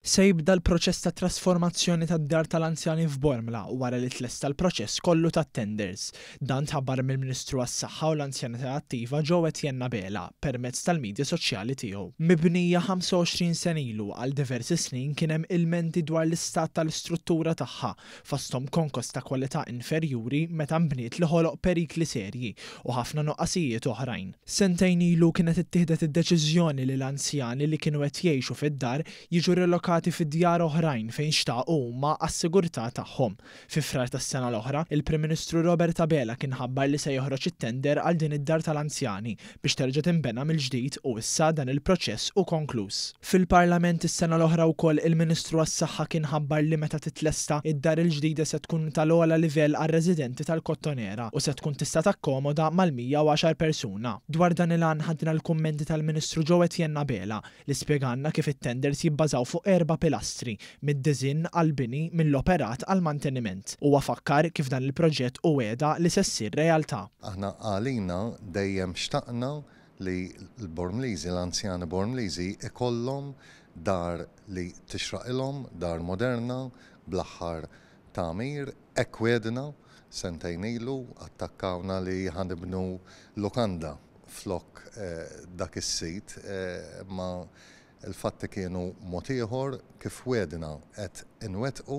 Se jibda l-proċess ta' trasformazzjoni tad-Dar tal-Anzjani f'Bormla wara li tlesta l-proċess kollu tat-tenders. Dan tħabbar mill-Ministru għas-Saħħa u l-Anzjanità Attiva Joe Etienne Abela permezz tal-midja soċjali tiegħu. Mibnija 25 sena ilu, għal diversi snin kien hemm ilmenti dwar l-istat tal-istruttura tagħha, fosthom konkos ta' kwalità inferjuri meta nbniet li ħoloq perikli serji u ħafna nuqqasijiet oħrajn. Sentejn ilu kienet ittieħdet id-deċiżjoni li l-anzjani li kienu qed jgħixu fid-dar jiġu rilokati fi djar oħrajn fejn xtaqu huma għas-sigurtà tagħhom. Fi Frar tas-sena l-oħra, il-Prim Ministru Robert Abela kien ħabbar li se joħroġ it-tender għal din id-dar tal-anzjani biex terġa' tinbena mill-ġdid u issa dan il-proċess hu konkluż. Fil-Parlament is-sena l-oħra wkoll il-Ministru għas-Saħħa kien ħabbar li meta titlesta, id-dar il-ġdida se tkun tal-ogħla livell għar-residenti tal-Kottonera u se tkun tista' takkomoda mal-110 persuna. Dwar dan il-għan ħadna l-kummenti tal-Ministru Joe Etienne Abela li spjegalna kif it-tenders jibbażaw fuq erba' pilastri, mid-diżinn għall-bini, mill-operat għall-manteniment. Huwa fakkar kif dan il-proġett hu wegħda li se ssir realtà. Aħna għalina dejjem xtaqna li l-Bormliżi, l-anzjani Bormliżi ikollhom dar li tixraqilhom, dar moderna, bl-aħħar tagħmir. Hekk wegħdna sentejn ilu, attakkawna li ħa nibnu lukanda flok dak is-sit, imma l-fatti kienu mod ieħor, kif wegħdna qed inwettqu,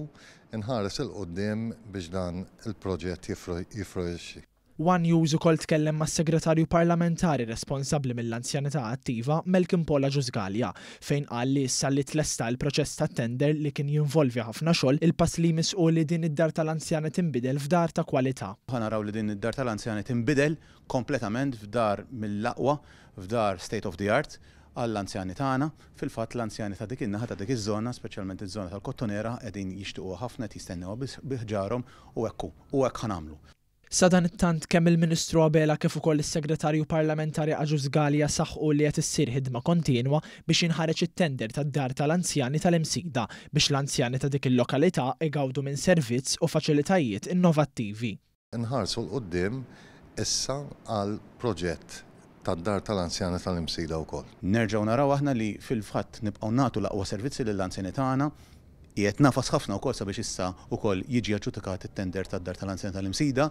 inħares 'il quddiem biex dan il-proġett jiffrorixxi. One News ukoll tkellem mas-Segretarju Parlamentari responsabbli mill-Anzjanità Attiva, Malcolm Paul Agius Galea, fejn qal li issa li tlesta l-proċess tat-tender li kien jinvolvi ħafna xogħol, il-pass li jmiss hu li din id-dar tal-anzjani tinbidel f'dar ta' kwalità. Ħa naraw li din id-dar tal-anzjani tinbidel kompletament f'dar mill-aqwa, f'dar state of the art għall-anzjani tagħna. Fil-fatt l-anzjani ta' dik in-naħa ta' dik iż-żona, speċjalment iż-żona tal-Kottonera, qegħdin jixtiequha ħafna, qed jistennewha bi ħġarhom u hekk hu, u hekk ħa nagħmlu. Sadanittant kemm il-Ministru Abela kif ukoll is-Segretarju Parlamentari Agius Galea saħqu li qed issir ħidma kontinwa biex jinħareġ it-tender tad-Dar tal-Anzjani tal-Imsida biex l-anzjani ta' dik il-lokalità igawdu minn servizz u faċilitajiet innovattivi. Inħarsu 'l quddiem issa għall-proġett tad-Dar tal-Anzjani tal-Imsida wkoll. Nerġgħu naraw aħna li fil-fatt nibqgħu nagħtu l-aqwa servizzi lill-anzjani tagħna. Qiegħed nagħfas ħafna wkoll sabiex issa wkoll jiġi aġġudikat it-tender tad-Dar tal-Anzjani tal-Imsida.